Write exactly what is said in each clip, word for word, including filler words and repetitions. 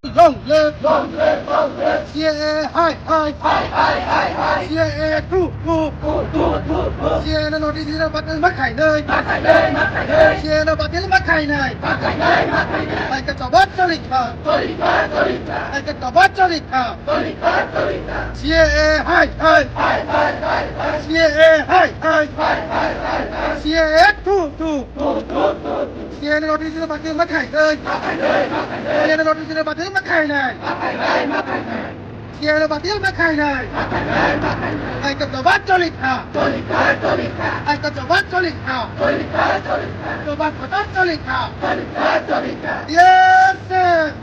Long live! Long live! Long live! C A A hai hai! Hai hai hai hai! C A A true true! True true true true! C A A no notice dina batil ma khainai! Ma khainai ma khainai! C A A no batil ma khainai! Ma khainai ma khainai! Hai ka choba choli kha! Choli kha choli kha! Hai ka choba choli kha! Choli kha choli kha! C A A hai hai! Hai hai hai hai! C A A hai hai! Hai hai hai hai! C A A true true! True true true true! C A A no notice dina batil ma khainai! Ma khainai ma khainai! C A A no notice dina batil ma khainai! Ma khainai ma khainai! C A A no batil ma khainai! Ma khainai ma khainai! Hai ka choba choli kha! Choli kha choli kha! Hai ka choba choli kha! Choli kha choli kha! Choba kotor choli kha! Choli kha choli kha! Yes sir!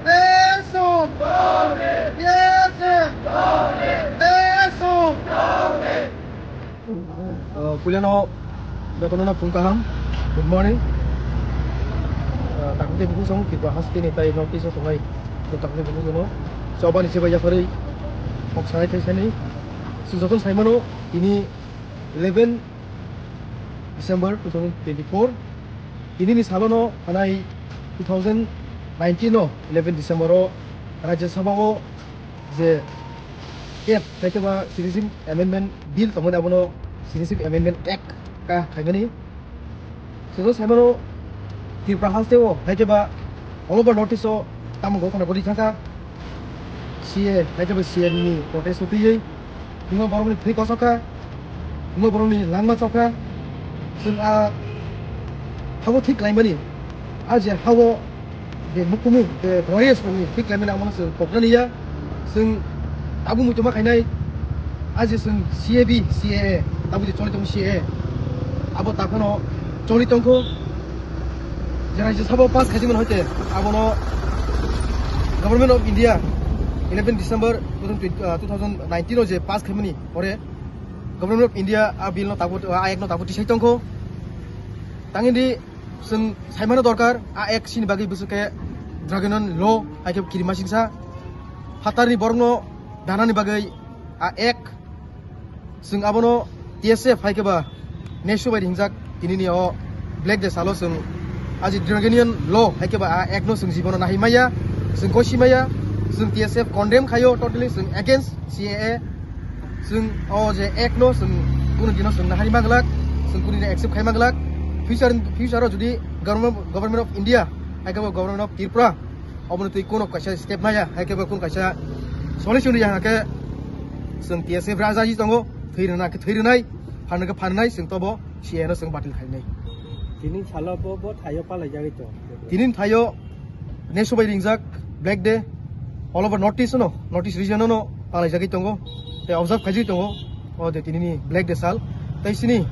Yes sir! Yes sir! Yes sir! Uh, puilano bekono phung kaham. Good morning. Uh, takti buku song kita hasti ni tai notice o tongai. Takti buku song. Choba ni seba yakhari. Kok sanai thai sani. Sujokon saimano ini eleven December two thousand twenty-four. Ini ni sabano hanai two thousand nineteen o eleven December o Rajya Sabha o je Act, hai khe ba Citizenship Amendment Bill tongmani, abono Citizenship Amendment Act ka khaimani. Sejak saimano Tripura haste o hai khe ba all over North East o tamo gokna gori thangkha C A, hai khe ba C A ni protest o twiwi. Buma borokni thwi kosok kha, buma borokni langma chok kha. Chwng a habo thik khlaimani, a je habo je mukumu je royes ni thik khlaimani, amo chwng koknani ya. Chwng abo muitoma khainai, a je chwng C A B, C A A, abo je choli tongo C A A, abo takhano choli tongkho. Je Rajya Sabha pass khaijimani hoite abono Government of India eleven December two thousand twenty, uh, two thousand nineteen o je pass khaimani, ore Government of India a bill no tabuk, a act no tabuk tisai tongkho. Tangini chwng saimano dorkar, a act sini bagwi bwswk khe Dragonon law hai khe kirima singsa. Phatarni borokno danani bagwi a act, chwng abono T S F hai khe ba Nesu bai ringjak tinini o Black Day salo chwng aji Dragonian law hai khe ba a act no chwng jibono nahai maya, chwng gosi maya, chwng T S F condemn khaio totally, chwng against C A A, chwng o je act no chwng kunu dino chwng nahari maglak, chwng kunu dino accept khai maglak. Future, future o jodi government, Government of India hai khe ba Government of Tripura oboni twi kunu kaisa step naya, hai khe ba kunu kaisa solution ya, hai khe chwng T S F raja ji tongo, thwi rwna khe thwi rwnai, phan khe phan nai, chwng tobo C A A no chwng batil khainai. Tini salo bo, bo thaio palai jagwi tong. Tini thaio Nesu bai ringjak Black Day all over North East no, North East region no palai jagwi tongo, tei observe khaijagwi tongo. O de tinini Black Day sal. Tei sini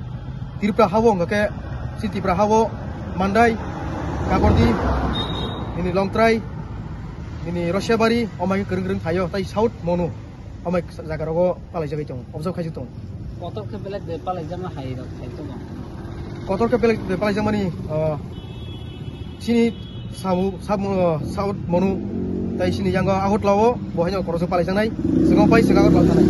Tripura hao hwnkha khe sini Tripura hao Mandai, Kakordi, nini Longtrai, nini Rosiabari, omai kwrwng kwrwng thaio, tei South Monu. Amai jaga rogo palai jagwi tongo, observe khaijak tongo. Kotor khe belai de palai jama hai rok khai tongo. Kotor khe belai de palai jamani, ah, chini sabu, sabu, ah, South Monu, tai chini yango Agartala o, bo haino koroksa palai janai, swngo pai swngo Agartala thanai.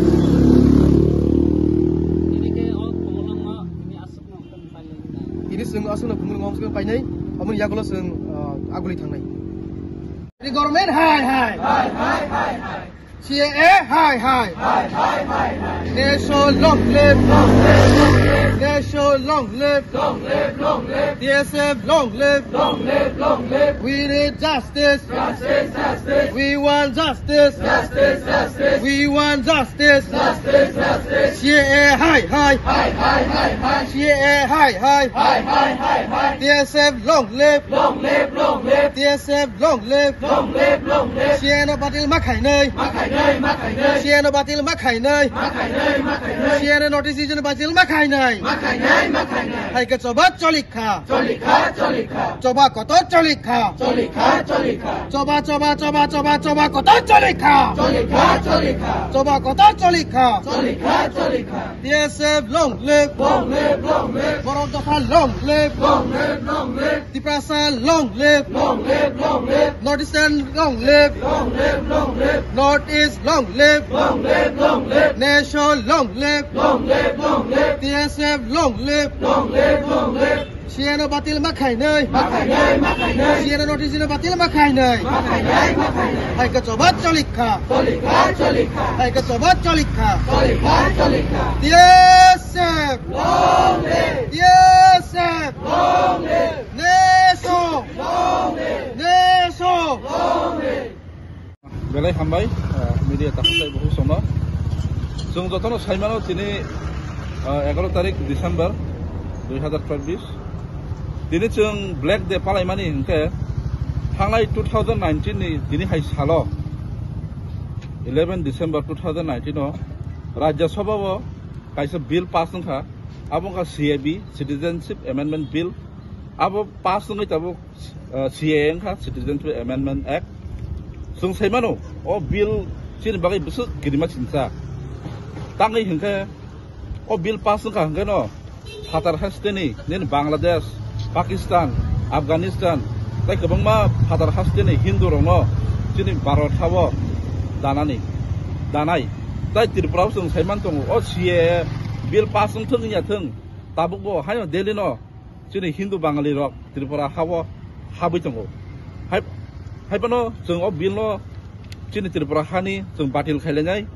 Ini khe o khumulwng no, ini aswk no palai nai. Ini swngo aswk no khumulwng no painai, amoni yagulo swng, ah, aguli thangnai. Government hai hai. Hai hai hai hai. C A A hai hai. Hai hai hai hai. Nation long live. Long live long live. Nation long live. Long live long live. T S F long live. Long live long live. We need justice. Justice justice. We want justice. Justice justice. We want justice. Justice justice. C A A hai hai. Hai hai hai hai. C A A hai hai. Hai hai hai hai. T S F long live. Long live long live. T S F long live. Long live long live. C A A no batil ma khainai. Ma khainai ma khainai. C A A no batil ma khainai. Ma khainai ma khainai. C A A no notice region batil ma khainai. Ma khainai ma khainai. Hai khe choba choli kha. Choli kha choli kha. Choba kotor choli kha. Choli kha choli kha. Choba choba choba choba choba kotor choli kha. Choli kha choli kha. Choba kotor choli kha. Choli kha choli kha. T S F long live. Long live long live. Borok dopha long live. Long live long live. Tiprasa long live. Long live long live. North Eastern long live. Long live long live. North East long live. Long live long live. Nation long live. Long live long live. T S F long live. Long live long live. C A no batil ma khainai. Ma khainai, ma khainai. C A no notice no batil ma khainai. Ma khainai, ma khainai. Hai ka chobat cholikha. Cholikha, cholikha. Hai ka chobat cholikha. Cholikha, cholikha. T S F. Long live. T S F. Long live. Neso. Long live. Neso. Long live. Belai hambai, ah, media takhuk tei bukhuk songno. Chwng jotono saimano tini, ah, egaroh tarik December dui hazar chobbish. Tini chwng Black Day palaimani hinkhe thangnai two thousand nineteen ni tini hai salo, eleven December two thousand nineteen o Rajya Sabha o kaisa bill pass wngkha, abo wngkha C A B, Citizenship Amendment Bill. Abo pass wngwi tabuk, ah, C A A wngkha, Citizenship Amendment Act. Chwng sai mano, o bill chini bagwi bwswk kirima chinsa. Tangwi hinkhe, o bill pass wngkha hinkhe no, phatar hasteni, nini Bangladesh, Pakistan, Afghanistan, tei kwbangma phatar hasteni Hindu rokno chini Bharat hao danani, danai. Tai Tripura o chwng sai man tongo, o C A A bill pass wngthwng wngya thwng, tabuk bo haino Delhi no chini Hindu Bangali rok Tripura hao habwi tongo. Hai, haiphano chwng o bill no chini Tripura hani chwng batil khailainai.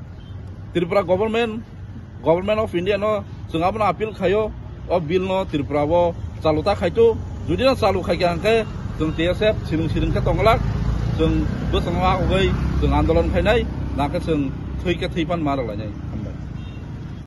Tripura government, Government of India no chwng abono appeal khaio, o bill no Tripura o chalu ta khaito. Jodi no chalu khaikha hinkhe chwng T S F siring siring khe tongwlak, chwng bwskango agogwi chwng andolon khainai, nakhe chwng thwi khe thwi phan ma rwlainai.